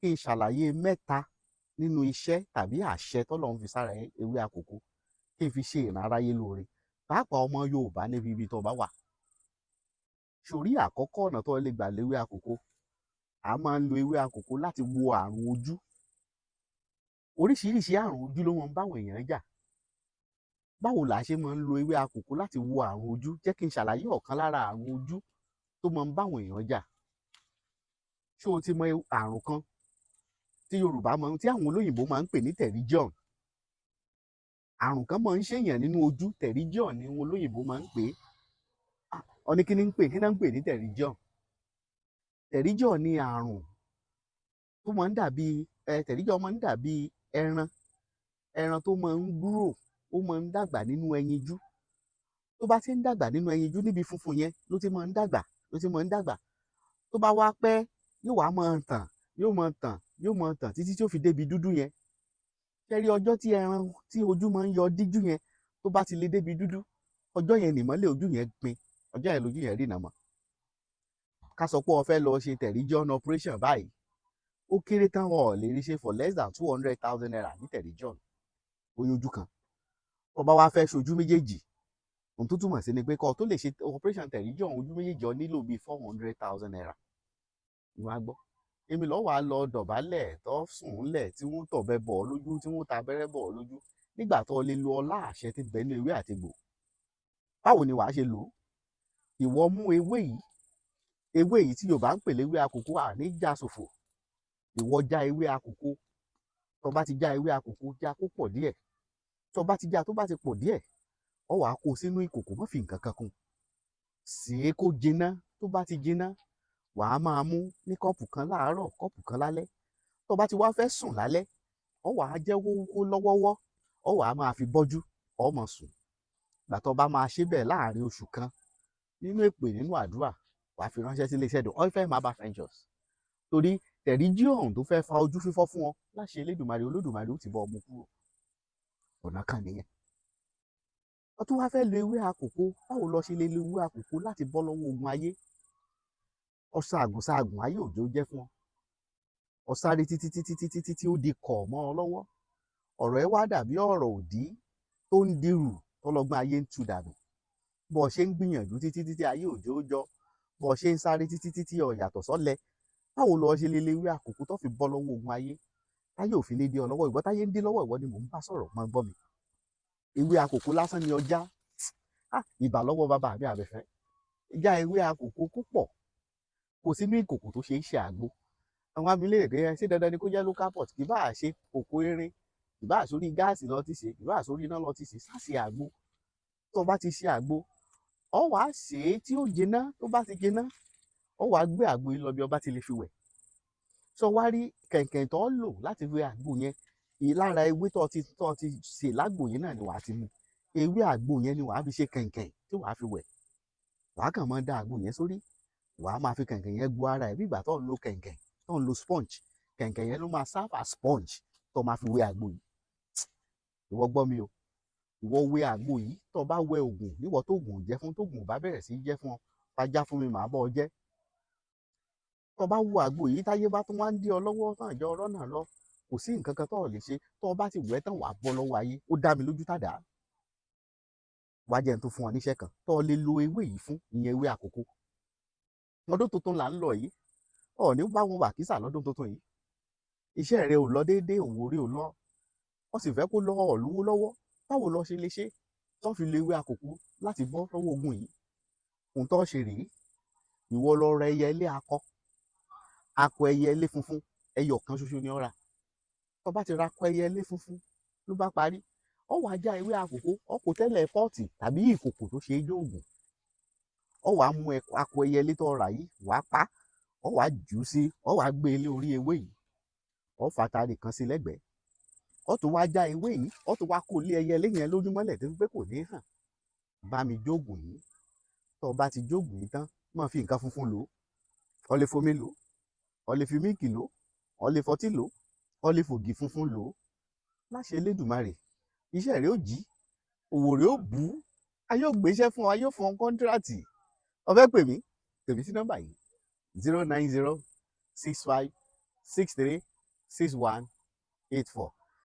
Kí n ṣàlàyé mẹ́ta nínú iṣẹ́ tàbí àṣẹ tọ́lọ́run fi sára ewé àkókò, kí n fi ṣe ìran aráyé lóore, pàápàá ọmọ Yorùbá níbi ibi tó bá wà. Sórí àkọ́kọ́, ọ̀nà tó lè gbà léwé àkókò, a máa ń lo ewé àkókò láti wo àrùn ojú. Oríṣiríṣi àrùn ojú ló máa ń báwọn èèyàn jà. Báwo là á ṣe máa ń lo ewé àkókò láti wo àrùn ojú? Jẹ́ kí n ṣàlàyé ọ̀kan lára àrùn ojú tó máa ń báwọn èèyàn jà. Ṣé o ti mọ àrùn kan tí Yorùbá máa ń, tí àwọn olóyìnbó máa ń pè ní pterygium? Àrùn kan máa ń ṣèyàn nínú ojú, pterygium ni àwọn olóyìnbó máa ń pè é. Ọ ní kí ni ń pè, kí ni ń pè ní pterygium? Pterygium ni àrùn tó máa ń dàbí ẹ, pterygium máa ń dàbí ẹran, ẹran tó máa ń grow, ó máa ń dàgbà nínú ẹyinjú. Tó bá ti ń dàgbà nínú ẹyinjú, níbi funfun yẹn ló ti máa ń dàgbà, ló ti máa ń dàgbà. Tó bá wá pẹ́, yóò wá máa tàn, yóò máa tàn, yóò máa tàn títí tí ó fi débi dúdú yẹn. Ṣé rí ọjọ́ tí ẹran tí ojú máa ń yọ díjú yẹn, tó bá ti lè débi dúdú, ọjọ́ yẹn nìmọ́lẹ̀ ojú yẹn pin, ọjọ́ yẹn lójú yẹn rìnà mọ́. Ká sọ pé o fẹ́ lọ ṣe pterygium operation báyìí, ó kéré tán, o lè rí ṣe for less than ₦200,000 ní pterygium oyún ojú kan. Tó bá wá fẹ́ ṣojú méjèèjì, ohun tó túmọ̀ sí ni pé kó o tó lè ṣe operation pterygium ojú méjèèjì, o nílò bíi ₦400,000. Ìwà gbọ́ èmi lọ́wọ́ á lọ dọ̀bálẹ̀ tó sùn lẹ̀, tí wọ́n tọ̀bẹ bọ̀ ọ́ lójú, tí wọ́n ta abẹ́rẹ́ bọ̀ ọ́ lójú, nígbà tó lè lo ọlá àṣẹ tí ń bẹ ní ewé àti egbò. Báwo ni wàá ṣe lò ó? Ìwọ mú ewé yìí, ewé yìí tí Yorùbá ń pè léwé àkókò, àní já ṣòfò. Ìwọ já ewé àkókò. Tó bá ti já ewé àkókò, já kó pọ̀ díẹ̀. Tó bá ti já, tó bá ti pọ̀ díẹ̀, ọ wàá kó sínú ìkòkò, má fi nǹkan kan kún, sè é kó jiná. Tó bá ti jiná, wàá máa mú ní kọ́ọ̀pù kan láàárọ̀, kọ́ọ̀pù kan lálẹ́. Tó bá ti wá fẹ́ sùn lálẹ́, ọ wàá jẹ́ kó lọ́wọ́wọ́, ọ wàá máa fi bọ́jú, ọ máa sùn. Ìgbà tó bá máa ṣe bẹ́ẹ̀ láàrin oṣù kan, nínú èpè, nínú àdúrà, wàá fi ránṣẹ́ sí iléeṣẹ́ The Oil Herbal Ventures, torí pterygium tó fẹ́ fa ojú fífọ́ fún ọ, láṣẹ Elédùmarè Olódùmarè, ó ti bọ́ ọmọ kúrò. Ọ̀nà kan nìyẹn. Wọ́n tún wá fẹ́ lo ewé àkókò. Báwo lọ ṣe lè lo ewé àkókò láti bọ́ lọ́wọ́ ogun ayé? Ọ̀ṣàgùn ṣàgùn, ayé òjò jẹ́ fún ọ. Ọ sáré títí títí títí títí, ó di kọ̀ mọ́ ọ lọ́wọ́. Ọ̀rọ̀ ẹ wá dàbí ọ̀rọ̀ òdí tó ń dirù tọlọ́gbọ́n ayé ń tu dànù. Bó o ṣe ń gbìyànjú títí títí, ayé òjò jọ. Bó o ṣe ń sáré títí títí, ó yàtọ̀ sọ́lẹ̀. Báwo lọ ṣe lè lo ewé àkókò tó fi bọ́ lọ́wọ́ ogun ayé, táyé òfin ní dé ọ lọ́wọ́? Ìwọ táyé ń dé lọ́wọ́, ìwọ ni mò ń bá sọ̀rọ̀, máa gbọ́ mi. Ewé àkókò lásán ni ọjà ìbà lọ́wọ́ bàbá mi àbẹ̀fẹ́. Já ewé àkókò púpọ̀, kò sínú ìkòkò tó ṣe é ṣe àgbo. Àwọn abilé rẹ̀, ṣé dandan ni kó jẹ́ local pot? Kì bá ṣe kòkó irin, kì bá sórí gáàsì lọ ti ṣe, kì bá sórí iná lọ ti ṣe, sáṣe àgbo. Tó bá ti ṣe àgbo, ọ wàá ṣe é tí ó jiná. Tó bá ti jiná, ọ wàá gbé àgbo yìí lọ bí ọba ti lè fi wẹ̀. Sọ wá rí kẹ̀kẹ́ tó lò láti fi àgbo yẹn, lára ewé tó ti ṣe lágbo yẹn náà ni wàá ti mú. Ewé àgbo yẹn ni wàá fi ṣe kẹ̀kẹ́ tí wàá fi wẹ̀. Wàá kàn máa da àgbo yẹn sórí, wàá máa fi kẹ̀kẹ́ yẹn gbo ara ẹ̀ bí ìgbà tó ń lo kẹ̀kẹ́, tó ń lo sponge. Kẹ̀kẹ́ yẹn ló máa serve as sponge tó máa fi wẹ̀ àgbo yìí. Ìwọ gbọ́ mi o. Ìwọ wẹ̀ àgbo yìí. Tó bá wẹ̀ ògùn níwọ tó ògùn jẹ́ fún, tó ògùn bá bẹ̀rẹ̀ sí jẹ́ fún ọ, pàjá fún mi, màá bọ́ ọ jẹ́. Tó bá wo àgbo yìí, táyé bá tún wá ń dí ọ lọ́wọ́ tán, àjọ ọ̀rọ̀ náà lọ, kò sí nǹkan kan tó lè ṣe. Tó bá ti wẹ̀ tán, wàá bọ́ lọ́wọ́ ayé, ó dá mi lójú. Tàdá wá jẹ́ n tó fún ọ níṣẹ́ kan tó lè lo ewé yìí fún, ìyẹn ewé àkókò. Ọdún tuntun là ń lọ yìí, ọ̀ ní bá wọn wàkísà lọ́dún tuntun yìí. Iṣẹ́ rẹ ò lọ déédéé, òwò rẹ ò lọ, wọ́n sì fẹ́ kó lọ, ọ̀ lówó lọ́wọ́. Báwo lọ ṣe lè ṣe tó fi lo ewé àkókò láti bọ́ lọ́wọ́ ogun yìí? Ohun tó ṣe rèé: ìwọ lọ ra ẹyẹ ilé akọ, akọ ẹyẹ ilé funfun ẹyọ kan ṣoṣo ni ó rà. Tó bá ti ra akọ ẹyẹ ilé funfun, ló bá parí. Ọ wàá já ewé àkókò, ọ kò tẹ́lẹ̀ pot tàbí ìkòkò tó ṣe é jóògùn. Ọ wàá mú akọ ẹyẹ ilé tó rà yìí, wàá pa, ọ wàá jù ú sí, ọ wàá gbé e lé orí ewé yìí, ọ fàtàrí kan sí lẹ́gbẹ̀ẹ́. Ọ tún wá já ewé yìí, ọ tún wá kó lé ẹyẹ ilé yẹn lójúmọ́lẹ̀ tó fi pé kò ní hàn. Bá mi jóògùn yìí. Tó o bá ti jóògùn yìí tán, máa fi nǹkan funfun lò ó. Ọ lè fomi lò ó, ọ lè fi milk lò ó, ọ lè fọtí lò ó, ọ lè fògì funfun lò ó. Láṣẹ Elédùmarè, iṣẹ́ rẹ ó jí, òwò rẹ ó bú, ayé ò gbéṣẹ́ fún ọ, ayé ò fún ọ contract. Ó fẹ́ pè mí, pè mí sí nọ́mbà yìí: 0906563 6184.